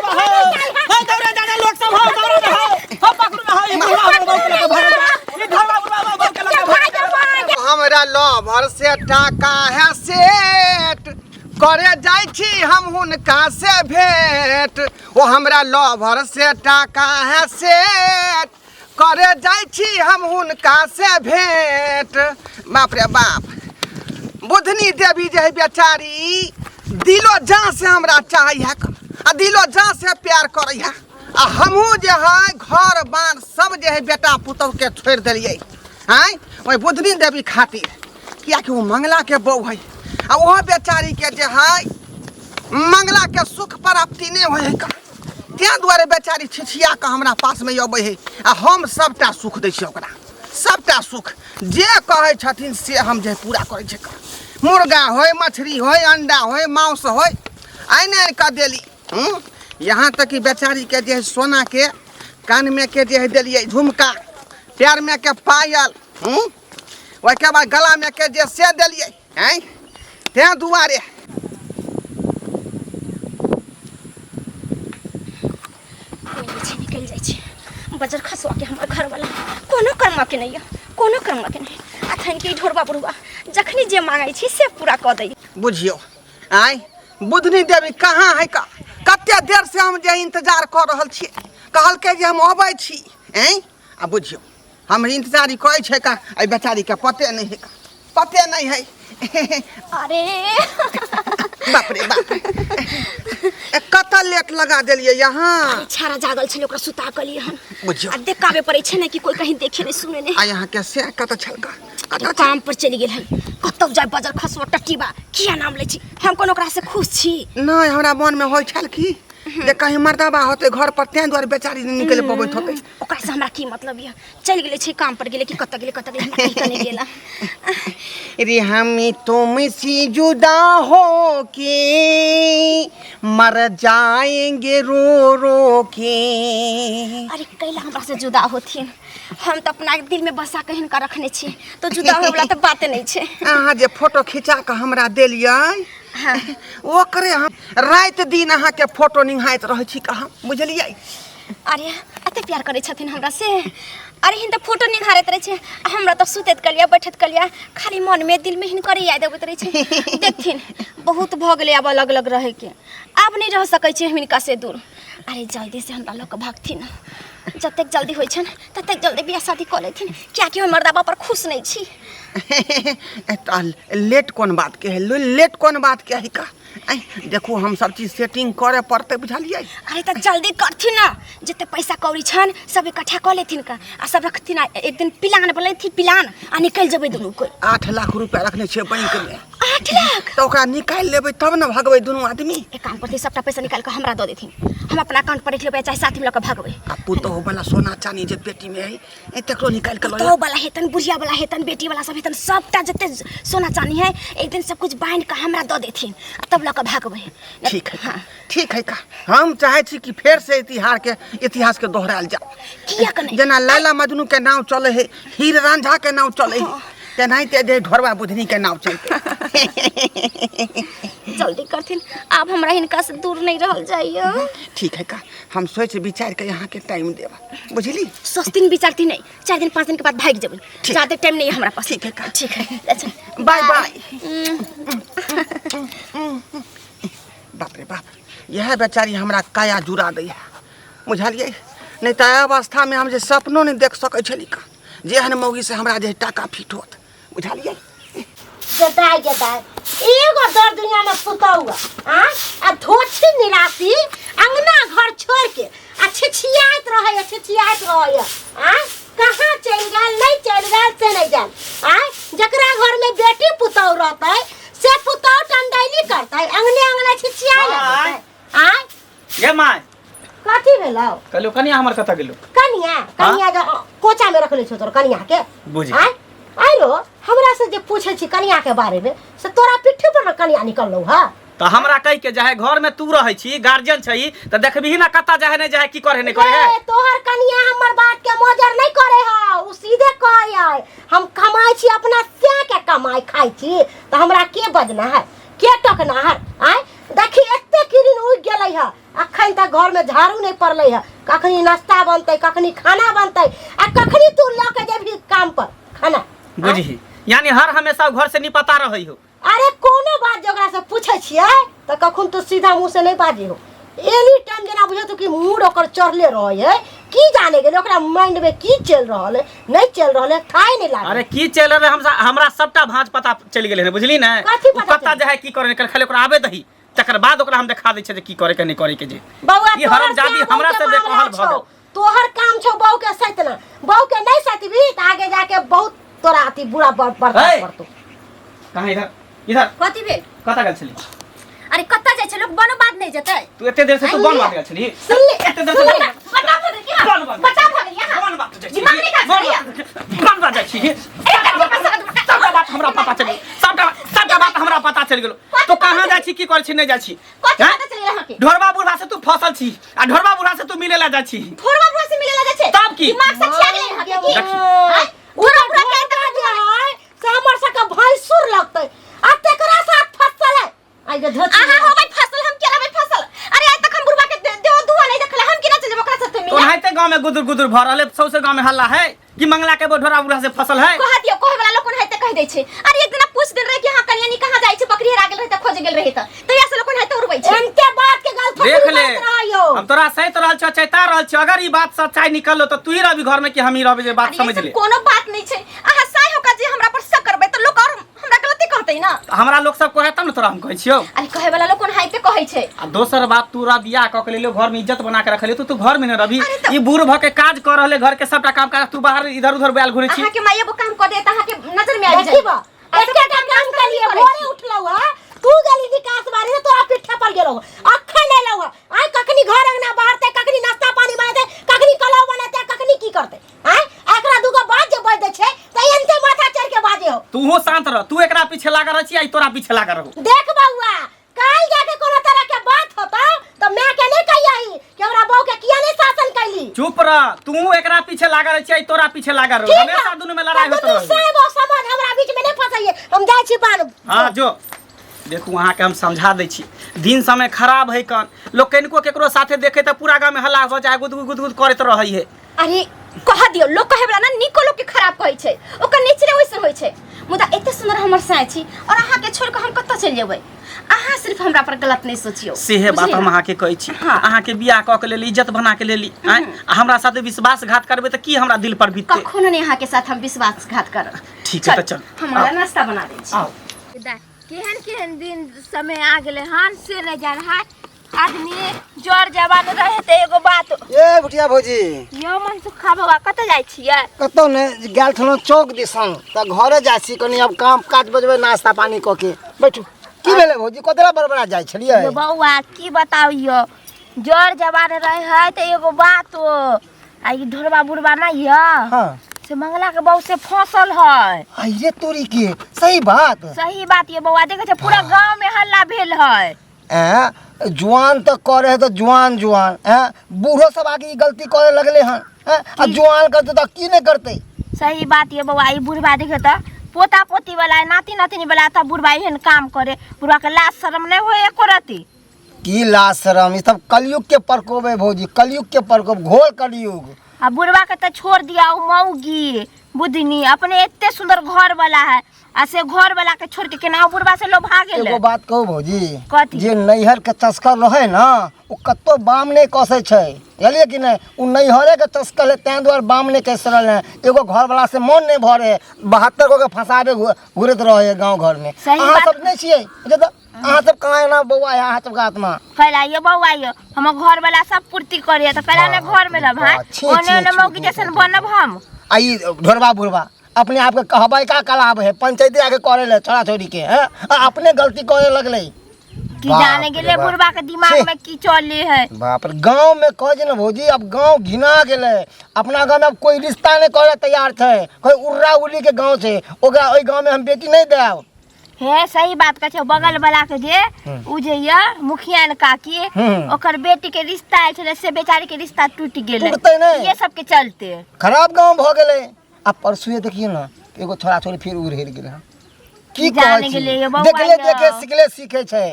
बुढ़वा हो हो दौड़े जाने लोग सब हो दौड़े ना हो हो पकड़ू ना हो ई बुढ़वा हमर बहू के लगे भाग ई ढोरबा बुढ़वा हमर बहू के लगे भाग हमरा लवर से टाका है सेट करे जाइ छी हम हुनका से भेंट ओ हमरा लवर से टाका है सेट करे जाइ छी हम हुनका से भेंट। बाप रे बाप, बुधनी देवी जे है बेचारी दिलो जान से हमरा चाहै है आ दिलो जान से प्यार करै है आ हमहूँ जे है घर बार सब जे है बेटा पुतहु के छोड़ि देलियै आँय ओहि बुधनी देवी खातिर, कियाकि ओ मंगला के बहू है आ ओहो बेचारी के जे है मंगला के सुख प्राप्ति नहि होइ है, तेँ दुआरे बेचारी छिछिया कऽ हमरा पासमे अबै है आ हम सबटा सुख दै छियै ओकरा, सबटा सुख जे कहै छथिन से हम जे पूरा करै छियै। मुर्गा होय, मछली होय, अंडा होय, मांस होय, आनि आनि कऽ देली। यहाँ तक कि बेचारी के जे है सोना के कान में के जे है देलियै झुमका, पैर में के पायल, ओहिके बाद गला में के जे से देलियै। आँय तेँ दुआरे कोइ नहि छै, निकलि जाइ छै बजर खसुआ के। हमर घरवाला कोनो कर्म के नहि यऽ, कोनो कर्म के नहि। अखन के ढोरबा बुढ़वा जखनी जे मांगै छी से पूरा कऽ दै। बुझियौ आँय बुधनी देवी कहाँ है का? कते देर से हम जे इंतजार कऽ रहल छी, कहलकै जे हम अबै छी। आँय आ बुझियौ हम इंतजार करै छै का, एहि बेचारीके पते नहि है का, पते नहीं है। अरे बाप रे बाप, ए, कतऽ लेट लगा देलियै यहाँ? छाड़ा जागल छलै, ओकरा सुता कऽ लिए हन। बुझियौ आ देखाबे पड़ै छै ने कि कोई कहीं देखे नहीं सुने नहीं। आ यहाँ के से कतऽ छलका? कतऽ छल? काम पर चलि गेल हन कतौ जाय। बजर खसुआ टटीबा किया नाम लै छी? हम कोनो ओकरा से खुश छी? नहि, हमरा मोनमे होइ छल कि जे कहीं मर्दाबा होतै घर पर, तें दुआरे बेचारी नहि निकलि पबैत होतै। ओकरा से हमरा की मतलब यऽ? चलि गेलै छै काम पर, गेलै कि कतऽ गेलै, कतऽ गेलै, हमरा कहि कऽ नहि गेला। रे हम तुमसे जुदा हो के मर जाएंगे रो रो के। अरे कैला हमरा से जुदा होथिन? हम तऽ अपना दिल में बसा के हिनका रखने छी, तो जुदा होय वाला तऽ बाते नहि छै। अहाँ जे फोटो खिंचा कऽ हमरा देलियै, ओकरे हम राति दिन अहाँके फोटो निहाइत रहै छी कहाँ, बुझलियै? अरे एते प्यार करै छथिन हमरा से? अरे हिन तऽ फोटो निहारैत रहै छै आ हमरा तऽ सुतैत कलिया बैठैत कलिया खाली मनमे दिलमे हिनकरे याद अबैत रहै छै। देखथिन, बहुत भऽ गेलै आब अलग अलग रहैके, आब नहि रह सकै छी हम हिनका से दूर। अरे जल्दी से हमरा लऽ कऽ भागथिन, जतेक जल्दी होइ छनि ततेक जल्दी बियाह शादी कऽ लेथिन, कियाकि हम मर्दाबा पर खुश नहि छी। तऽ लेट कोन बात के है? लेट कोन बात के है का? ऐ, देखू हम सब चीज सेटिंग करे पड़तै, बुझलियै? अरे तऽ जल्दी करथिन ना, जते पैसा कौड़ी छन सब इकट्ठा कऽ लेथिन का आ सब रखथिन आ एक दिन प्लान बनेथिन प्लान आ निकलि जेबै दुनू कोइ। 8 लाख रुपया रखने छियै बैंक में। 8 लाख? तऽ ओकरा निकालि लेबै तब ने भगबै दुनू आदमी। एक काम करथिन, सबटा पैसा निकालि कऽ हमरा दऽ देथिन, हम अपना अकाउंट पर रखि लेबै, चाहे साथी में लऽ कऽ भगबै। आ पुतोहु वाला सोना चानी जे पेटी में है, ए, तकरो निकालि कऽ लऽ पुतहु वाला हेतन, बुढ़िया वाला हेतन, बेटी वाला सब हेतन, सबटा जते सोना चानी है एक दिन सब कुछ बांधि कऽ हमरा दऽ देथिन आ तब लऽ कऽ भागबै। ठीक है का, ठीक है का। हम चाहे छी कि फेर से इतिहास के इतिहास के दोहरायल जाओ। किया के नहि? जेना लैला मजनू के नाव चले है, हीर रांझा के नाव चले है, तेनाहिते जे ढोरबा बुधनी के नाव चलते। जल्दी करथिन, आब हमरा हिनका से दूर नहीं रहल जाइए। ठीक है का, हम सोच विचार के यहाँ के टाइम देब, बुझली? सोचथिन विचारथिन नहीं, 4 दिन 5 दिन के बाद भाग जेबै। ज्यादा टाइम नहीं है हमरा पास। ठीक है का। ठीक है, अच्छा। Bye bye. बाप रे बाप, यह बेचारी हमरा काया जुड़ा दै है, बुझलियै? नहि तऽ एहि अवस्थामे हम जे सपनो नहि देख सकै छली का जेहन मौगी से हमरा जे टाका फिट होत, बुझलियै? गदाय गदाय, एगो दर दुनिया में पुतौआ आ आ धोछी निराशी अंगना घर छोड़ के आ छिछियाइत रहैया, छिछियाइत रहैया। आ कहाँ चलि गेल, नहीं चलि गेल से नहीं जान। आ जकरा घर में बेटी पुतौह रहतै से पुतौह टंडैली करतै, अंगने अंगने छिछियाइ लगतै। आ गे माय। कथी भेलौ? कहलियौ कनिया हमर कतऽ गेलौ? कनिया? कनिया जे कोचा में रखले छौ तोर कनिया के। बुझि। आय आइरो हमरा से जे पूछे छी कनिया के बारे में, से तोरा पिट्ठी पर न कनिया निकललौ हा। तऽ हमरा कहि के जाहे, घर में तू रहै छी, गार्जियन छही, तऽ देखबिही ना कतऽ जाहे नहि जाहे, की करे नहि करे है। रे, तोहर कनिया हमर बात के मोजर नहीं करे हा। उ सीधे कहे है हम कमाई छी, अपना से के कमाई खाई छी, तऽ हमरा के बजना है, के टकना है? आय देखी एते किरिन उगि गेलै है, अखन तक घर में झाड़ू नहीं पड़लै है। कखनी नाश्ता बनतै, कखनी खाना बनतै, आ कखनी तू लऽ के जेबही काम पर खाना? बुझही, यानी हर हमेशा घर से निपता रहै हो। अरे कोनो बात जे ओकरा से पूछै छियै तऽ कखन तू सीधा मुँह से नहीं बाजे हो। एनी टाइम जेना बुझे तू कि मूड ओकर चढ़ले रहै है। की जाने गेलै ओकरा माइंड में की चलि रहल है, नहीं चलि रहल है, थाहे नहीं लागल। अरे की चलि रहल है, हमरा सबटा भाँज पता चलि गेलै हन, बुझली ने? कथी पता ओ कत्ता चलि? जाइ है, की करे, खाली ओकरा आबे दही, तकर बाद ओकरा हम देखा दै छियै जे की करे के नहीं करे के जे। बौआ, ई तोहर हरामजादी से हमरा बहू से के बेकहल मामला भऽ छौ। गेल। तोहर काम छौ बहू के सैतना, बहू के नहीं सैतबी तऽ आगे जाके बहुत तोरा अथी बुरा बर्दाश्त हे! पड़तौ। कहाँ? इधर, इधर। कथी भेल? कतऽ गेल छली? अरे कतऽ जाइ छै लोक, बनो बात नहि जेतै। तू एते देर से तू बन बात गेल छली? सुन ले। एते देर से बता बता भऽ गेल की? बन बात। बता भऽ गेल यहाँ। बन बात जाइ छी। दिमाग नहि काज बन करैया। बात, बन बात जाइ छी। सबटा बात हमरा पता चलि गेल, सबटा सबटा बात हमरा पता चलि गेल। तू कहाँ जाइ छी, की करै छी, नहि जाइ छी? कथी हैं? पता चलि गेल अहाँके? ढोरबा बुढ़ा से तू फसल छी आ ढोरबा बुढ़ा से तू मिले ला जाइ छी। थोड़ा बुढ़ा से मिले ला जाइ छै? तब की? दिमाग से छिया गेलै अहाँके की? देखी। आँय? थोड़ा बुढ़ा के तक जे है से हमर सबके भैंसुर लगतै आ तेकरा साथ फसल है। आइ गे धोती। अहाँ होबै फसल, हम केना होबै फसल? अरे आइ तक हम बुढ़बा के देहो दुआ नहीं देखले, हम केना चल जेबै ओकरा साथे मिले? ओनाहिते गांव में गुदुर गुदुर भऽ रहल है, सौंसे गांव में हल्ला है कि मंगला के ढोरा बुढ़ा से फसल है। कह दियो, कहे वाला लोग ओनाहिते कह दै छै। अरे एक दिना पूछ देल रहे कि हां कनियानी कहाँ जाइ छै, बकरी हेरा गेल रहे त खोजे गेल रहे, त तहिया से लोग ओनाहिते उड़बै छै। एनते बात के गल देख ले, रहियो। हम तोरा सहित रहल छौ, चैता रहल छौ। अगर ई बात सच्चाई निकललो तऽ तू ही रहबी घर में कि हम ही रहबी, जे बात अरे ई समझ सब ले। कोनो बात नहीं छै। अहाँ साइ होका जे हमरा पर शक करबै त लोग और हमरा गलती कहतै ना। हमरा लोग सब कहै तब ने तोरा हम कहै छियौ। अरे कहे वाला लोग ओनाहिते कहै छै। आ दोसर बात, तू रह बियाह कऽ के लेलियो, घर में इज्जत बना के रखलियो, तो तू घर में न रहबी? अरे तऽ- ई बूढ़ भऽ के काज कऽ रहले घर के सबटा काम काज, तू बाहर इधर उधर बैल घुरै छी। अहाँ के माय एगो काम कऽ दे त अहाँ के नजर में आबि देखी जाय। बा, एकेटा काम कलिए, भोरे उठलौ है, तू गेली निकास बारी से तोरा पीठा पर गेलौ, अखन एलौ है। आइ कखनी घर अंगना बाहरते, कखनी नाश्ता पानी बनेते, कखनी कलौ बनेते, कखनी की करते? आइ एकरा दूगो बात जे बाज दै छै त एनते माथा चढ़ के बाजे हो। तूहो शांत रह, तू एकरा पीछे लागल रह छी आ ई तोरा पीछे लागल रहो। देख बौआ, काल जाके कोनो तरह के बात होता त मैं के नहीं कहियाही कि हमरा बहू के किया नहीं शासन कैली। चुप रह, तू एकरा पीछे लागल रह छी आ ई तोरा पीछे लागल रहो, ठीक है। हमेशा दुनू में लड़ाई होत तऽ दुनू रहे। साहेब और समाज हमरा बीच में नहीं फंसाइए, हम जाइ छी पान। हाँ जो, देखू अहाँके हम समझा दै छी, दिन समय खराब है कन, लोग कनिको केकरो साथे देखे तऽ पूरा गाँव में हल्ला हो जाए, गुद गुद गुद करैत रहै है। अरे कह दियो, लोग कहे वाला ना निको लोग के खराब कहै छै, ओकर नेचरे वैसे होइ छै। मुदा एते सुंदर हमर साय छी और अहाँ के छोड़ के हम कतऽ चलि जेबै? अहाँ सिर्फ हमरा पर गलत नहीं सोचियो। सेहे बात बुझलियै हम ना? अहाँके कहै छी। हाँ। अहाँके बियाह कऽ के लेली, इज्जत बना के लेली, आँय, आ हमरा साथे विश्वासघात करबै तऽ की हमरा दिल पर बीततै? कखनो नहीं अहाँ के साथ हम विश्वासघात करब। ठीक है तऽ चल। हमारा नाश्ता बना दै छी। आउ। दा, केहन केहन दिन समय आ गेलै हन से नहि जान है। आदमी जर जवान रहे तऽ एगो बात। ए भुटिया भौजी। यौ मन सुखा बौआ, कतऽ जाइ छियै? कतौ ने गेल छलहुँ चौक दिसन, तऽ घरे जाइ छी कनि, आब काम काज बजबै, नाश्ता पानी कऽ के बैठू। की भेलै भौजी, कतरा बड़बड़ा जाइ छलियै? यौ बौआ, की बताउ यौ, जर जवान रहे है तऽ एगो बात, आ ई ढोरबा बुढ़बा नहि यऽ हाँ से मंगला के बहू से फसल है। आइए तोरी के, सही बात? सही बात ये बौआ, देखे छै पूरा गांव में हल्ला भेल है। ऐं जुआन तऽ करे है तऽ जुआन जुआन, ऐं बूढ़ो सब आके ई गलती करे लगले हन, ऐं आ जुआन करते तऽ की नहि करते? सही बात ये बौआ, ई बुढ़बा देखे तऽ पोता पोती वाला नाती नातिनी वाला, तब बुढ़बा एहन काम करे, बुढ़बा के लाज शरम नहीं होय एको रती। की लाज शरम, ई सब कलयुग के प्रकोप है भौजी, कलयुग के प्रकोप, घोर कलयुग। आ बुढ़बा के तऽ छोड़ दिया, उ मौगी बुधनी अपने एते सुंदर घर वाला है आ से घर वाला के छोड़ के केना बुढ़बा से लोभा गेलै। एगो बात कहू भौजी? कथी? जे नैहर के चस्कल रहे ना ओ कतौ बाम नहि कसै छै, बुझलियै कि नहि? ओ नैहरे के चस्कल है, ताहि दुआरे बाम नहि कस रहल है। एगो घर वाला से मन नहि भरे, 72 गो के फंसाबे घुरैत रहे है गाँव घर में। सही अहाँ बात। सब नहि छियै बुझलियै तऽ? अहाँ सब कहाँ एना बौआ है अहाँ सबके आत्मा? कैला ये बौआ ये, हमर घर वाला सब पूर्ति करे तऽ कैला ने घर में रहब? हैं छी, ओने छी, ओने छी, मौगी छी, जैसन छी, बनब हम। आ ई ढोरबा बुढ़बा अपने आप के कहबै का कलाब है, पंचायती आके करे ले छोड़ा छोड़ी के हैं, आ अपने गलती करे लगले। की बाप जाने रे गेले बाप। बुढ़बा के दिमाग छी। में की चले है। बाप रे, गांव में कहे छै ने भौजी, अब गांव घिना गेलै। अपना गांव में अब कोई रिश्ता नहीं करे तैयार छै, कोई उर्रा उर्री के गांव छै, ओकरा ओहि गांव में हम बेटी नहीं देब। हे सही बात कहै छै। बगल वाला के जे उ जे ये मुखिया ने काकी, ओकर बेटी के रिश्ता आयल छलै, से बेचारी के रिश्ता टूटि गेलै। टूटतै नहि। ये सब के चलते खराब गांव भऽ गेलै। आ परसुए देखियौ ने, एगो छोड़ा छोड़ी फेर उड़ि गेलै हन। की जान कहै छी गेलियै यौ बौआ देखले यौ। देखे सिखले सीखे छै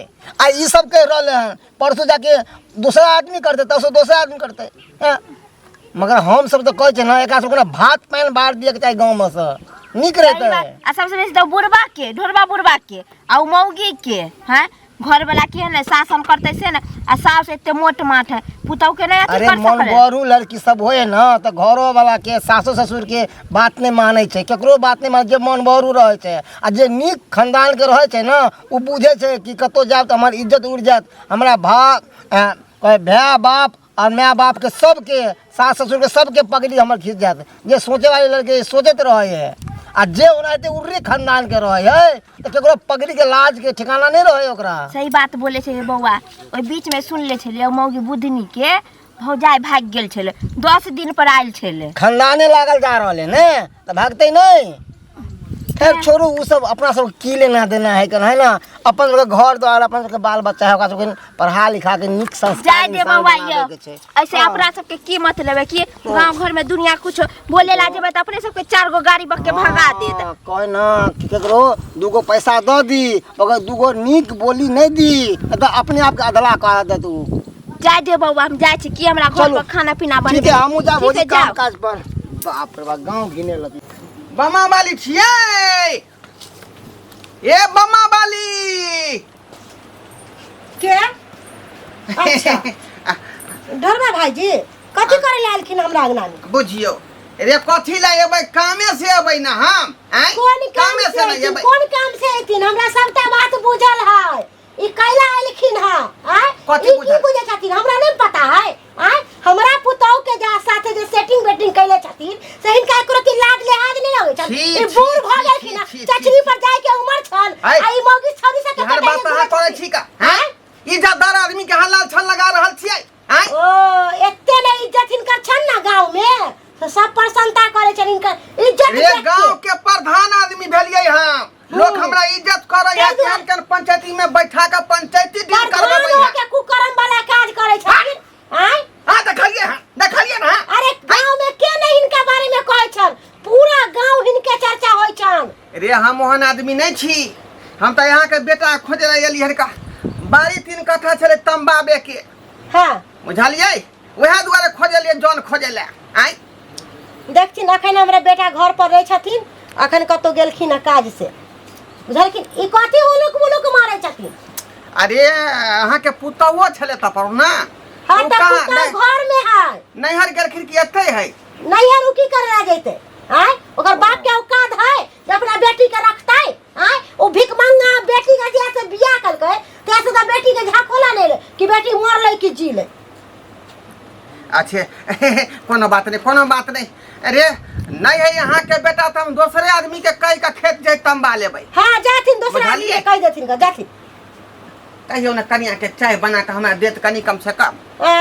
आ ई सब कहि रहले हन परसू जाके दोसरा आदमी करतै तब से दोसरा आदमी करतै हँ मगर हम सब तऽ कहै छियै ने एकरा सबके ने भात पानि बाँट दियके चाही गाँवमे से नीक सही रहितै बात। आ सबसे बेसी तऽ बुढ़बा के ढोरबा बुढ़बा के आ उ मौगी के हैं घर वाला के ने शासन करते से ने आ सास एते मोट माठ है पुतहु के नहीं अथी अरे कर मन सकले बरू लड़की सब होए न तऽ घरो वाला के सासो ससुर के बात नहि मानै छै केकरो बात नहि मानै जे मन बरू रहै छै आ जे नीक खानदान के रहै छै ने ओ बुझै छै कि कतहु जायब तऽ हमर इज्जत उड़ि जायत हमरा भा कहै भाय बाप आओर माय बापके सबके सास ससुरके सबके पगड़ी हमर खींच जायत जे सोचे वाली लड़की सोचैत रहै है आ जे ओनाहिते उर्री खानदानके रहै है तऽ केकरो पगड़ीके लाजके ठिकाना नहि रहै ओकरा। सही बात बोले छै हे बौआ। ओहि बीच में सुन ले छलियै मौगी बुधनी के भौजाइ भागि गेल छलै, 10 दिन पर आयल छलै। खानदाने लागल जा रहल है ने तऽ भागतै नहि। खैर छोड़ू ओ सब, अपना सब की लेना देना है है ना। अपन सबके घर द्वार, अपन सबके बाल बच्चा है, ओकरा सबके पढ़ा लिखा के नीक संस्कार जाय दे इंसान बौआ बनाबे यौ। के छै। ऐसे अपना सबके की मतलब है कि गांव घर में दुनिया कुछ बोले ला जेबै तऽ अपने सबके 4 गो गाड़ी बक के भगा देत। हाँ, कहे ना कि केकरो 2 गो पैसा दऽ दी मगर 2 गो नीक बोली नहीं दी तऽ अपने आप के अधला कर देत उ। जाय दे बौआ, हम जाइ छी कि हमरा घर चलू। पर खाना पीना ठीक बनबे। है, हमहूँ जाब ठीक है, काम जाउ। काज पर। बाप रे बाप, गाँव घिने लगी। बमा बाली छियै ए बमा बाली के अच्छा ढोरबा भाईजी कथी करे ला आलखिन हमरा अंगना में? बुझियो रे, कथी ला एबै? कामे से एबै ना हम आँय? कोन काम कामे से से ना अयथिन? एबै। कोन काम से अयथिन? हमरा सबटा बात बुझल है। ई कैला एलखिन है आँय? कथी ई की बुझल? बुझै छथिन हमरा नहीं पता है आँय? हमरा पुतहु के जा साथे जे सेटिंग वेटिंग कैले छथिन से हिनका एको रत्ती लाज लिहाज नहीं लगै छन। छी, ई छी, बूढ़ भऽ छी, गेलखिन हँ, छी, छी, चचरी पर जाय के उमर छन आँय? आ ई मौगी छौरी सबके एहन बात कटाइले अहाँ घुमै करै छथिन। छी का आँय? इज्जतदार आदमी के अहाँ लाल छन लगा रहल छियै आँय? ओ एते ने इज्जत हिनकर छन ना गाँव में से सब प्रसन्नता करै छन हिनकर इज्जत रे देख के। गांव के प्रधान आदमी भेलियै हम, लोग हमरा इज्जत करै है, ताहि दुआरे- केहन केहन पंचायती में बैठा के पंचायती डील करबै प्रधानो के कुकर्म वाला काज करै छथिन आँय? हां, देखलियै हन, देखलियै ना। अरे गांव में के नहीं हिनका बारे में कहै छन, पूरा गांव हिनके चर्चा होइ छन। रे हम ओहन आदमी नहीं छी, हम तऽ यहाँ के बेटा खोजे ला एलियै हन का बाड़ी 3 कट्ठा छलै तम्बाबे के। हाँ बुझलियै, वएह दुआरे खोजलियै जन खोजे ला आँय। देखथिन अखन हमरा बेटा घर पर रहै छथिन, अखन कतौ गेलखिन हँ काज से, बुझलखिन? ई कथी उलुक मुलुक मारै छथिन? अरे अहाँ के पुतहुओ छलै तऽ पर ना। हाँ ओ तऽ कहाँ पुतहु घर में है। नैहर गेलखिन कि एतै है? नैहर उ की करे ला जैते आँय? ओकर बाप के औकात है जे अपना बेटी के रखतै आँय? ओ भिखमंगा बेटी के जहिया से बियाह केलकै तहिया से तऽ बेटी के झाँकोला नहि लै कि बेटी मरलै कि जीलै। अच्छे, कोनो बात नहीं, कोनो बात नहीं। अरे नहीं है यहाँ के बेटा तो हम दोसरे आदमी के कह के खेत जाय तंबा लेबै। हाँ जाथिन, दोसरा आदमी के बुझलियै? कहि देथिन ग, जाथिन। कहियो ने कनिया के चाय बना के हमरा देत कनी कम से कम। ए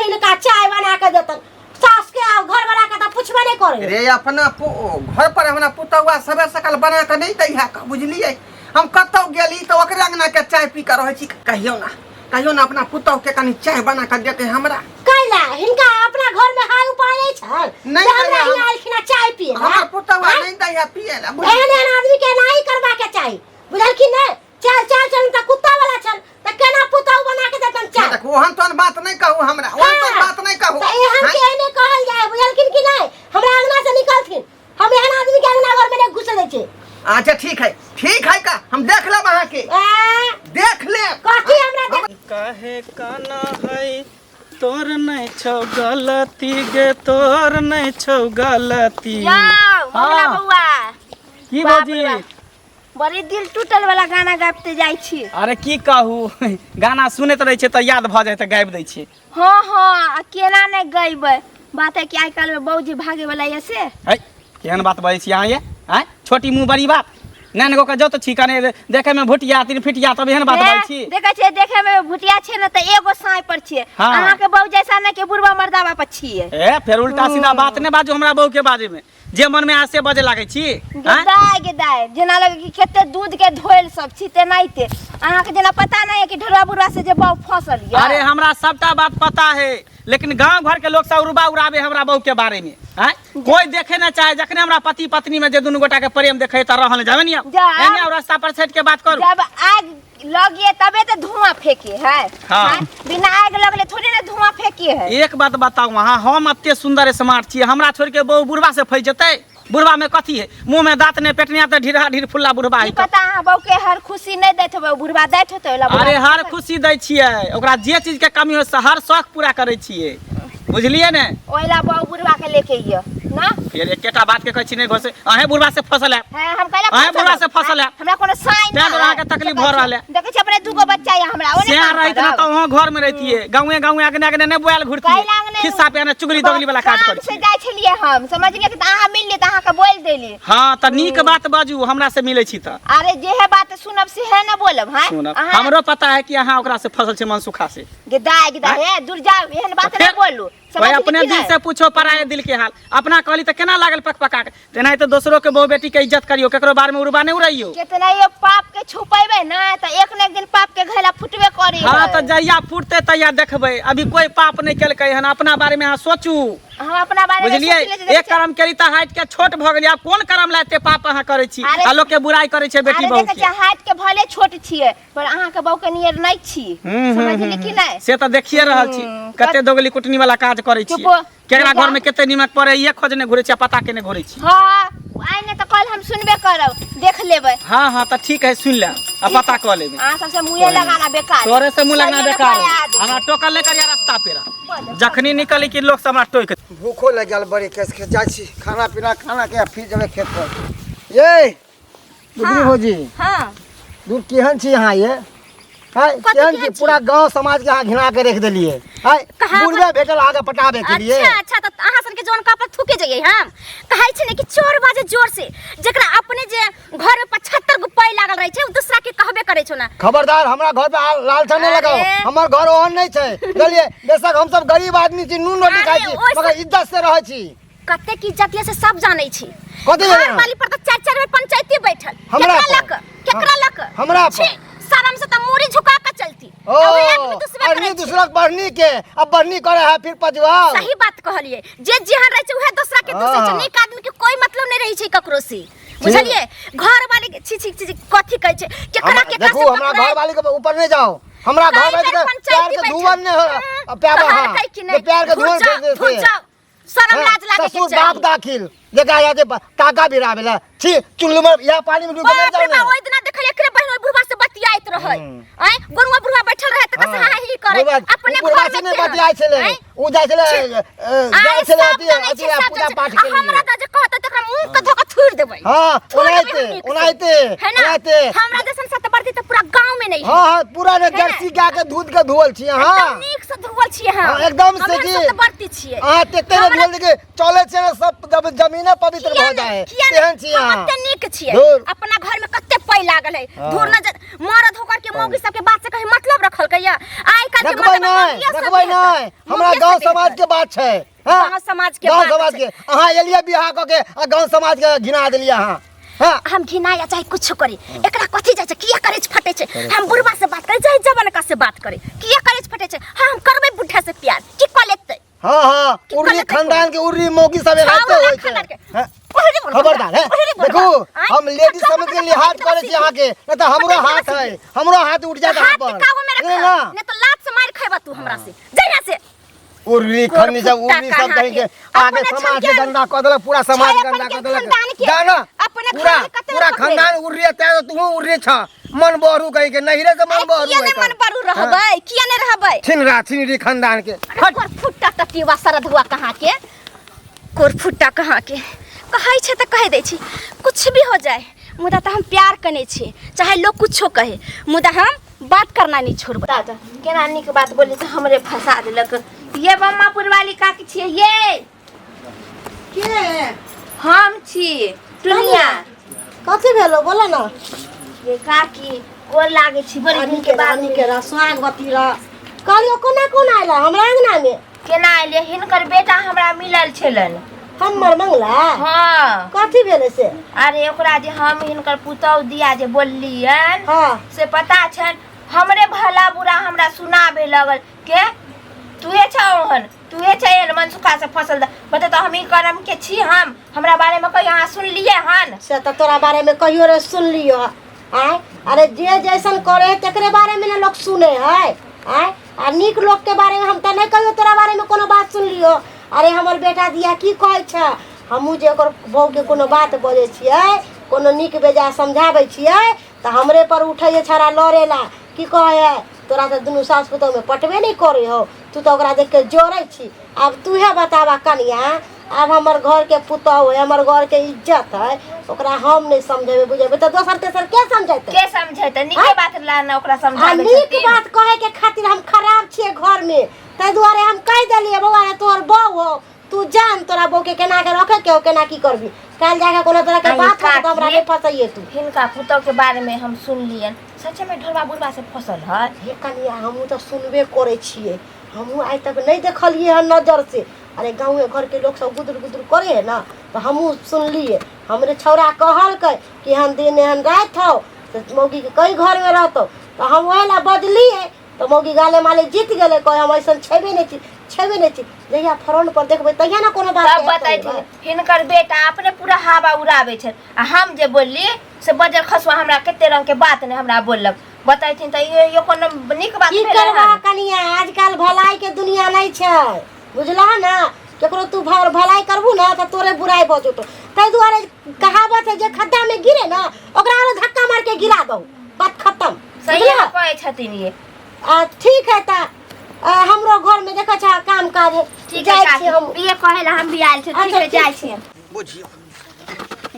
हिनका चाय बना के देतन, सास के आ घर वाला के तऽ पुछबे नहि करे। रे अपना घर पर हमरा पुतहुआ सबे सकल बना के नहीं दै है, बुझलियै? हम कतौ गेली तऽ ओकरे अंगना के चाय पी के रहै छी। कहियो ना, कहियो ना अपना पुतहु के कनी चाय बना के देते हमरा। कैला हिनका अपना घर में हाय उपाय नहीं छल नहीं जे हमरा दैया, हियाँ आएलखिन हँ चाय पिए ला? हमर पुतहुआ आँय? नहीं दै है पिए ला, बुझ- एहन एहन आदमी के एनाही करबा के चाही, बुझलखिन नहि? चल चल चल तऽ कुत्ता वाला छल तऽ केना पुतहु बना के देतन चाय? देखू, ओहन तोहन बात नहीं कहू हमरा, ओहन तोहन हाँ। बात नहीं कहू। तऽ एहन के हाँ? एहने कहल जाय, बुझलखिन कि नहि? हमरा अंगना से निकलथिन, हम एहन आदमी के अंगना घर में नहीं घुसे दै छियै। अच्छा ठीक है, ठीक है का हम देख लेब अहाँ के। आ, देख लेब। कथी हमरा देख काहे काना है तोर नहीं छौ गलती गे, तोर नहीं छौ गलती। यौ मंगला हाँ। बौआ। की बाप भौजी? रे बाप। बड़ी दिल टूटल वाला गाना गाबिते जाइ छी। अरे की कहू, गाना सुनैत रहै छै तऽ याद भऽ जाइ तऽ गाबि दै छियै। हाँ हाँ, आ केना नहि गैबै, बात है कि आइ काल्हि में बौजी भागे वाला ये से। है केहन बात बजै छी अहाँ ये? आँय, छोटी मुँह बड़ी बात, नैन गो के जत छी कने देखे में भुटिया 3 फिटिया तब एहन बात बजै छी। देखै छियै, देखे में भुटिया छै ने तऽ एगो साँय पर छियै। हाँ। अहाँ के बहू जैसा नहि कि बुढ़वा मर्दावा पर छियै। ए फेर उल्टा सीधा बात नहि बाजू हमरा बहू के बारे में, जे मन में आसे से बजे लागै छी। आँय? गेदाय गेदाय जेना लगे कि कते दूध के धोयल सब छी तेनाहिते अहाँ के जेना पता नहीं है कि ढोरवा बुढ़वा से जे बहू फसल ये। अरे हमरा सबटा बात पता है, लेकिन गांव घर के लोग सब उड़बा उड़ाबे हमरा बहू के बारे में आँय कोई देखे ना चाहे जखने हमरा पति पत्नी में जे दुनू गोटा के प्रेम देखे त रहल जावे नी जा। एने आओ रास्ता पर छट के बात करू जब आग लगिए तबे तो धुआं फेंके है हाँ। हाँ? बिना आग लगले थोड़े ना धुआं फेंके है एक बात बताऊ अहाँ हम एते सुंदर स्मार्ट छियै हमरा छोड़ के बहू बुढ़वा से फंसि जेतै बुढ़वा में कथी है मुंह में दांत ने पेटनिया तऽ ढीढ़ा ढीढ़ फुल्ला बुढ़वा की है पता अहाँ बहू के हर खुशी नहीं दैत होबै बुढ़वा दैत होतै ओला बुढ़वा अरे हर खुशी दै छियै ओकरा जे चीज के कमी हो से हर शौक पूरा करै छियै बुझलियै ने ओला बहू बुढ़वा के लेके अइयो ना फेर एकेटा बात के कहै छी नहि घोसे अहें बुढ़वा से फसल है हाँ, हम कहला अहें बुढ़वा से फसल है हमरा कोनो साइन तें दुआरे अहाँके तकलीफ भऽ रहल है। देखै छी अपने दूगो बच्चा या हमरा ओने से काम रहित ना करब। तऽ अहाँ घर में रहितियै गाँवे गाँवे अगने अगने नहि बोआल घुरतियै कैला अङ्गने खिस्सा पे चुगली दोगली वाला काज काम करै से छियै जाइ छलियै हम समझलियै कि तऽ अहाँ मिललियै तऽ अहाँके बोलि देली हाँ तऽ नीक बात बाजू हमरा से मिलै छी तऽ अरे जेहे बात सुनब सेहे न बोलब हैं सुनब अहाँ हमरो पता है कि अहाँ ओकरा से फसल छै मनसुखा से गिदा गिदा हे दूर जाओ एहन बात तऽ नहीं फेर बोलू भाई समझली अपने कि दिल नहीं? से पूछो पराये दिल के हाल अपना कहली तऽ केना लागल पक पका के तेनाहिते तो दोसरो के बहु बेटी के इज्जत करियो केकरो बारे में उड़बा नहीं उड़ैयो केतना ये पाप के छुपेबे ना तऽ एक न एक दिन पाप के घैला फुटबे करी हाँ है। तऽ जहिया फूटते तहिया देखबै अभी कोई पाप नहीं केलकै हन अपना बारे में अहाँ सोचू हम अपना बारे में बुझलियै सोचले जे एक कर्म केली तऽ हाइट के छोट भऽ गेली आब कोन कर्म ला एते पाप अहाँ करै छी अरे- आ लोक के बुराई करै छै बेटी अरे बहू देखै के छियै हाइट के भले छोट छियै पर अहाँके बहू के नियर नहि छी हम्म, हम्म, समझली कि नहि से तऽ देखिए रहल छी कते दोगली कुटनी वाला काज करै छी चुप हो। केकरा जा। घर में कते नीमक पड़े ये खोजने घुरै छी आ पता केने घुरै छी हाँ आइ नहि तऽ कल हम सुनबे करब देख लेबै हाँ हाँ तऽ ठीक है सुन ले आ पता कऽ लेबै अहाँ सबसे मुँहे लगाना बेकार तोरे से मुँह लगना सही बेकार ने है। हमरा टोकल नहि करिया रास्ता पेरा जखनी निकली कि लोग सब हमरा टोक भूखो लागि गेल बड़ी केस के जाइ छी खाना पीना खाना के आ फिर जेबै खेत पर ये बुधनी भौजी हाँ दूर केहन छी अहाँ ये हाय कथी केहन छी केहन छी? पूरा गांव समाज के अहाँ घिना के रख देलिए हाय कहाँ बुढ़वे भेटल अहाँके पटाबे के लिए अच्छा अच्छा तऽ अहाँ सबके जौन कपड़ा थूके जइयै हम कहै छै ने कि चोर बाजे जोर से जेकरा अपने जे घर में 75 गो पाई लागल रहै छै ओ दूसरा के कहबे करै छौ ना खबरदार हमरा घर पे लालसा नहीं लगाओ अरे। हमर घर ओहन नहीं छै बुझलिए बेशक हम सब गरीब आदमी छी नून रोटी खाइ अरे, छी ओहिसँ- मगर इज्जत से रहै छी कते की इज्जत ये से सब जानै छी कथी घर जानै? वाली पर तऽ चारि चारि बेर पंचायती बैठल हमरा केकरा पर? लक केकरा लक हमरा पर? छी शरम से तऽ मूड़ी झुका के चलती ओ आ वही आदमी दुसबे अरनी करै छै दूसरा बढ़नी के अब बढ़नी करे है फिर पजवाओ सही बात कहलिए जे जेहन रहै छै उहे दोसरा के दोसै छै हाँ। नीक आदमी के कोई मतलब नहीं रहै छै ककरो से बुझलिए घर वाले के छी छी छी छी, कथी कहै छै केकरा केकरा देखू से हमरा पकड़ाय घर वाली के ऊपर नहीं जाओ हमरा घर कई वाली बेर के प्यार पंचायती के बैठल। धुआं नहीं हो हाँ, प्यार कहल हाँ कहै कि नहीं जे प्यार के धुर धुआं जाओ, फेंक दे धुर से। जाओ शरम हाँ, लाज लागे के ससुर बाप चाही दाखिल देखा जाते टाका भी रावेला छी चुल्लू में या पानी में डूब के मर बाप रे जाओ बा ना ओइ दिना देखल एकरे बहिन ओइ बुढ़वा से बतियाइत रहै आँय गोरुआ बुढ़वा बैठल रहै तऽ कसम हाँ ही करै अपने बुढ़वा घर से में नहीं केहन? बतियाइ छलै आँय? उ जाइ छलै आइ जाइ छलै सब अथी जानै अथी छै, सब पूजा जानै छै। पाठ आ के हमरा लिए तऽ जे कहतै तकरा मुँह के धऽ कऽ थुरि देबै हाँ थुरि देबै ओनाहिते हम नीक से। ओनाहिते है ना ओनाहिते हमरा जैसन सतबरती तऽ पूरा गाँव में नहीं है हाँ हाँ पूरा ने है ना? जर्सी गाय के दूध के धोअल छी अहाँ एकदम नीक से धुअल छियै हम हाँ, एकदम से हम जी। सतबरती छियै अहाँ तेते ने हमरा- धोअल के चले छै ने सब जब जमीने पवित्र किया भऽ नहि जाए किया तेहन नहि छी हम अहाँ कते नीक छियै धुर। अपना घर में कते पाइ लागल है हाँ। धुर न मरद होकर के मौगी सबके बात से कहीं मतलब रखल कहिया आइ काल्हि के रखबै मर्द नहि मौगिये सब रखबै बेहतर। नहि हमरा मौगिये गांव सब समाज बेहतर। के बात छै हाँ? गाँव समाज के गांव बात समाज छै। के अहाँ एलियै बियाह कऽ के आ गांव समाज के घिना देलियै अहाँ हाँ हम घिना या चाहे कुछ करी एकरा कथी जाइ छै किया करे छै फटे छै हम बुढ़वा से बात करे चाहे जवनका से बात करे किया करे छै फटे छै हाँ हम करबै बुढ़ा से प्यार की कऽ लेतै हाँ हाँ की उर्री कहलकै खानदान के उर्री मौगी सब एनाहिते छावला होइ छै खानदान के। हाँ? ओहरे बुढ़वा, खबरदार है ओहरे बुढ़वा। देखू आँय? हम लेडीज कपड़ा समझ के पकड़ लिहाज के करे छी अहाँके नहीं तऽ हमरो पकड़ के हाथ है रस्सी। हमरो हाथ उठ जात हाथ अहाँ के पर काबू में नहीं रख ना नहीं तो लात से मार खेबा तू हमरा से जा यहाँ से उर्री खन्नी सब उर्री सब कहाँ कहीं के के? आगे अपने समाज के छमके- गंदा कऽ देलक पूरा समाज छै गंदा अपन कऽ के देलक खानदान के। जा ना अपने पूरा घर में कते पूरा पकड़े? खानदान उर्री है तैं तो तू उर्री छ मन बहरू कहीं के नहिरे से मन अरे बहरू किया है नहीं मन बरू रहबै किया नहीं रहबै छिनरा छिनरी खानदान के अरे कोरफुट्टा टटिवा सरधुआ कहाँ के कोरफुट्टा कहाँ के कहै छै तऽ कहि दै छी कुछ भी हो जाए मुदा तऽ हम प्यार कने छी चाहे लोग कुछो कहे मुदा हम बात करना नहीं छोड़बै दादा केना नीक बात बोली तऽ हमरे फंसा देलक ये बम्मा पुरवाली काकी छियै ये के हम छी टुनिया कथी भेलो बोला ना ये काकी गोर लागै छी बड़ी दिन के बाद रानी के रह सुहागवती रह कहलियो कोना कोना आयल हमरा अंगना में केना एलियै हिनकर बेटा हमरा मिलल छलनि हमर मंगला हाँ कथी भेलै से अरे ओकरा जे हम हिनकर पुतहु दिया जे बोललियनि हाँ से पता छनि हमरे भला बुरा हमरा सुनाबे लगल के तूहे छ ओहन, तूहे छ एहन मनसुखा से फसल बता तो हम ई करम के छी। हम हमरा बारे में कहियो अहाँ सुनलिए हन? से तऽ तोरा बारेमे कहियो रे सुनलियो आँय? अरे जे जैसन करे है तेकरे बारेमे ने लोक सुने है आँय? आ नीक लोकके बारेमे हम तऽ नहि कहियो तोरा बारेमे कोनो बात सुनलियो। अरे हमर बेटा दिया की कहै छै, हमहूँ जे ओकर बहूके कोनो बात बजै छियै, कोनो नीक बेजाय समझाबै छियै तऽ हमरे पर उठै है छड़ा लड़ेला। की कहै है, तोरा तऽ दुनू सास पुतोहमे पटबे नहि करै हौ, तू तऽ ओकरा देख के जरै छी। आब तूहे बताबा कनिया, आब हमर घरके पुतोहु है, हमर घरके इज्जत है, ओकरा हम नहि समझेबै बुझेबै तऽ दोसर तेसर के समझेतै? के समझेतै? नीके बात ला ना ओकरा आ समझाबै नीक छथिन। बात कहै के खातिर हम खराब छियै घरमे, ताहि दुआरे हम कहि देलियै बौआ रे तोहर बहु हौ, तू जान तोरा बहू के केना के रखे के हौ, केना की करबी। काल्हि जाके कोनो तरह के अरे बात होतौ तऽ हमरा काकी। नहि फसैये तू। हिनका पुतोह के बारे में हम सुनलियन, सच में ढोरबा बुढ़बा से फसल है? हे कनिया, हमहूँ तऽ सुनबे करै छियै, हमहूँ आइ तक नहि देखलियै हन नजर से। अरे गाँवे घरके लोक सब गुदुर गुदुर करै है ना, तऽ हमहूँ सुनलियै। हमरे छौड़ा कहलकै कि एहन दिन एहन राति हौ तऽ मौगीके कई घरमे रहतौ, तऽ हम ओहे लए बजलियै तऽ मौगी गाले माले जीत गेलै, कहै हम ऐसन छेबे नहि छी, छेबे नहि छी। जहिया फ्रंट पर देखबै तहिया ने कोनो बात तब हेतै। बतैथिन। हिनकर बेटा अपने पूरा हवा उड़ाबै छै आ हम जे बोलली से बजर खसुआ हमरा कते रंग के बात नहि हमरा बोललक। बतैथिन तऽ इहो कोनो नीक बात की भेलै करबा हन? कनिया, आजकल भलाई के दुनिया नहीं छै, बुझलह ना? केकरो तू भलाई करबू ना तऽ तोरे बुराई भऽ जेतौ। ताहि दुआरे कहावत है, जे खड्डा में गिरे ना ओकरा आरो धक्का मार के गिरा दो, बात खत्म। सही बुझलह? कहै छथिन ये। आ ठीक है तऽ हमरो घर में देखै छ काम काज ठीक है जाइ काकी, छी हम। ये कहै ला हम भी आयल छी। ठीक अच्छा, है, जाइ ठीक। छी। बुझियौ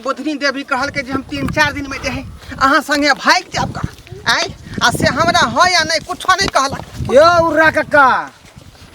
बुधनी देवी कहलकै जे हम 3-4 दिन में जे है अहाँ संगे भागि जायब का आँय, आ से हमरा है या नहीं कुछो नहीं कहलक। यो उर्रा कक्का,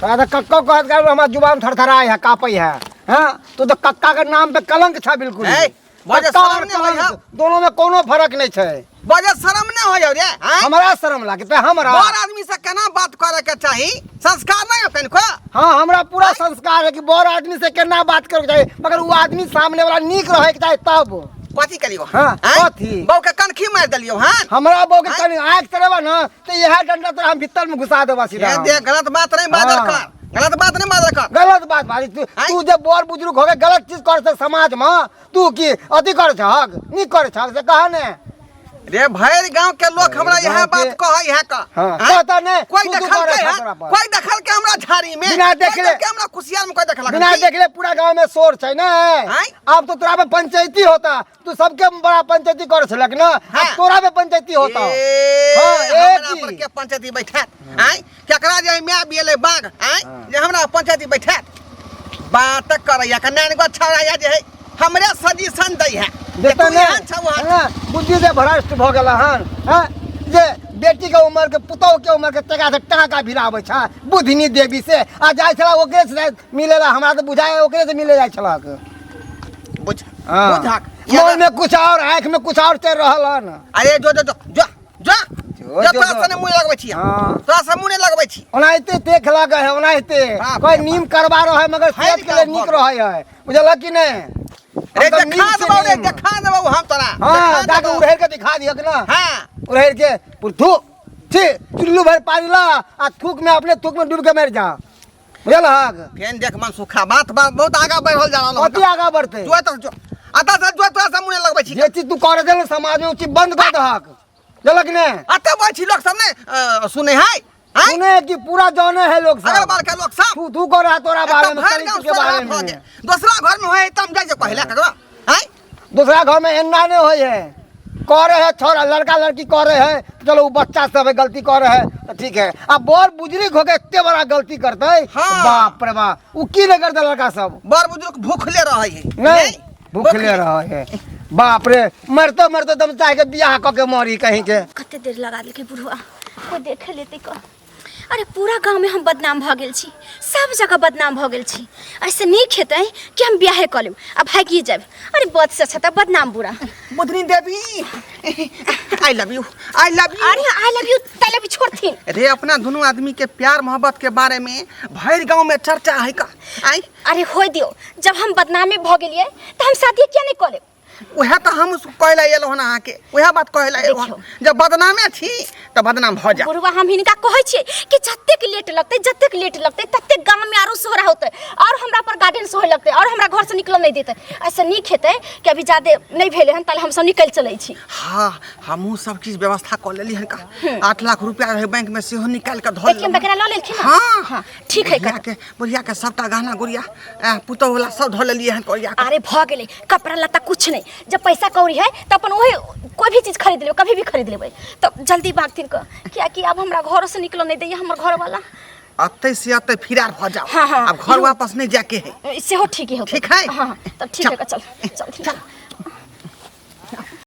तोरा तऽ कक्को कहत का हमर जुबान थरथराय है, कापै है। हाँ, तू तऽ कक्का के नाम पे कलंक छा बिल्कुल। ए, बजे कक्का और शरम नहि होइए। कलंक दोनों में कोनो फर्क नहीं छै। बजे शरम नहीं होइए रे, आँय? हमरा शरम लागतै? हमरा बड़ आदमी से केना बात करे के चाही, संस्कार नहीं हो कनिको? हाँ, हमरा पूरा संस्कार है कि बड़ आदमी से केना बात करे के चाही, मगर वो आदमी सामने वाला नीक रहे के चाही तब। कथी करियो? हाँ, आँय? कथी? बहू के कनखी मारि देलियौ हन? हमरा बहू के आँय? कनी आँख चलेबा ना तो यह डंडा तोरा हम भीतर में घुसा देबा सीधा। ए देख, गलत बात नहीं बाजल हाँ। कर, गलत बात नहीं बाजल कर। गलत बात भाई, तू आँय? तू जे बड़ बुजुर्ग हो गए गलत चीज कर से समाज में, तू की अथी कर छहक, नीक कर छहक से कह ने। रे भरि गांव के लोग हमरा भरि इएह गाँव बात के- कहै है का। हाँ, आँय? कहता ने, कोई तू तू देखल करे के छह है? तोरा पर। कोई देखल के हमरा झाड़ी में? बिना कोई देखले- देखल के हमरा कुसियार में कोई देखलक बिना की? देखले पूरा गांव में शोर छै ने। आँय? अब तो तोरा पे पंचायती होता, तू सबके बड़ा पंचायती कर छलक ना, अब हाँ। तोरा पे पंचायती होता। ए, हाँ, एक हमरा ही। पर के पंचायती बैठात? आँय? केकरा जे my बियले बाघ, आँय? जे हमरा पंचायती बैठात? बात करैया का नान गो छौड़ा या जे है हमरे सजेशन दै है। देखता तू नहीं एहन छौ हन। हाँ, बुद्धि से भ्रष्ट भ गेल हन। हाँ, जे बेटी के उम्र के पुतोह के उम्र के टका से टाका भिड़ाबै छै बुधनी देवी से, आ जाइ छला ओकरे से मिलेला, हमरा तऽ बुझाय ओकरे से मिले जाइ छलक। बुझ हाँ। बुझक। मन में कुछ और आँख में कुछ और चल रहल हन। अरे जो जो जो जो जो जो, जो जो, तोरा जो। से मुँह लगबै छी हम। हाँ। तोरा से मुँह नहीं लगबै छी। ओनाहिते देख लगे है, ओनाहिते बाप कोई रे नीम करवा रहे है मगर है सेहत के लिए निकाल नीक भऽ रहे है, बुझल कि नहीं? रे हम तऽ देखा नीम से देबौ रे, नीम। देखा देबौ हम तोरा। हाँ, देखा जाके देबौ। उड़ेर के दिखा दियक ना। हाँ। उड़ेर के थू छी चुल्लू भर पानी ला आ थूक में अपने थूक में डूब के मर जा, बुझल हक? फेन देख मन सुखा बात बात बहुत आगा बढ़ल जा रहल हन। कथी आगा बढ़ते? जो तो जो अतः से जो तोरा से मुँह नहीं लगबै छी। जे चीज तू करे छल समाज में उ चीज बंद कर दहक, बुझलक ने? अतः बजै छी लोक सब ने सुनै है? आँय? सुने कि पूरा जाने है लोग सब। अगल बगल के लोग सब। तू तू कर रहा तोरा बारे एकदम में, भरि चरित्र गाँव के बारे सोलह भऽ में। गेल। दोसरा घर में होय तब जाइ छै कहला ककरो, आँय? दूसरा घर में एना नहीं होय है, करे है छोरा लड़का लड़की करे है, चलो वो बच्चा सब है गलती करे है तो ठीक है, अब बड़ बुजुर्ग हो के इतने बड़ा गलती करते है, हाँ। बाप रे बाप, वो की नहीं करते लड़का सब? बड़ बुजुर्ग भूखले रहै है। नहीं, भूखले रहे है, बाप रे, मरते मरते तुम चाहे के बियाह क के मरी कहीं के। कते देर लगा देलकै बुढ़वा, कोई देखे लेते क। अरे पूरा गाँव में हम बदनाम भऽ गेल छी, सब जगह बदनाम भऽ गेल छी। ऐसे नीक हेतै कि हम बियाहे कऽ लेब आ भागिए जायब। अरे बद से अच्छा तऽ बदनाम बुरा। Budhni Devi, I love you, I love you. अरे I love you ताई लव you छोड़थिन। रे अपना दोनों आदमी के प्यार मोहब्बत के बारे में भरि गांव में चर्चा है का। आई अरे होय दियो, जब हम बदनामे भऽ गेलियै तऽ हम शादी किया नहि कऽ लेब? उएह तऽ हम कहै लए एलहुँ हन अहाँके, उएह बात कहै लए एलहुँ हन। देखियौ। जब बदनामे छी तऽ बदनाम भऽ जाउ। बुढ़वा, हम हिनका कहै छियै कि जतेक लेट लगतै, जतेक लेट लगतै, ततेक गाम में आरो सोहरा होतै और हमरा पर गार्डन सोहे लगतै और हमरा घर से निकलऽ नहि देतै। ऐसे नीक हेतै कि अभी ज्यादे नहि भेलै हन ताले हमसब निकलि चलै छी। हाँ, हमहूँ सब किछु व्यवस्था कऽ लेली हन का। 8 लाख रुपया रहै बैंक में, सेहो निकालि कऽ धऽ एटीएम वगैरह लऽ लेलखिन? हाँ। हाँ, ठीक है। बुढ़िया के, बुढ़िया के सबटा गहना गुड़िया, पुतोह वाला सब धऽ लेलियै हन करिया कऽ। अरे भऽ गेलै, कपड़ा लत्ता कुछ नहीं, जब पैसा कौड़ी है तो अपन वही कोई भी चीज खरीद लेबै, कभी भी खरीद लेबै। तो जल्दी भागथिन क, कियाकि अब हमरा घरों से निकलऽ नहीं दैया हमर घर वाला। अतै से अतै फिरार भऽ जाओ। हाँ, हाँ। आब घर वापस नहीं जाके है। सेहो ठीक ही होतै। ठीक है? हाँ, तब ठीक है, चल चल।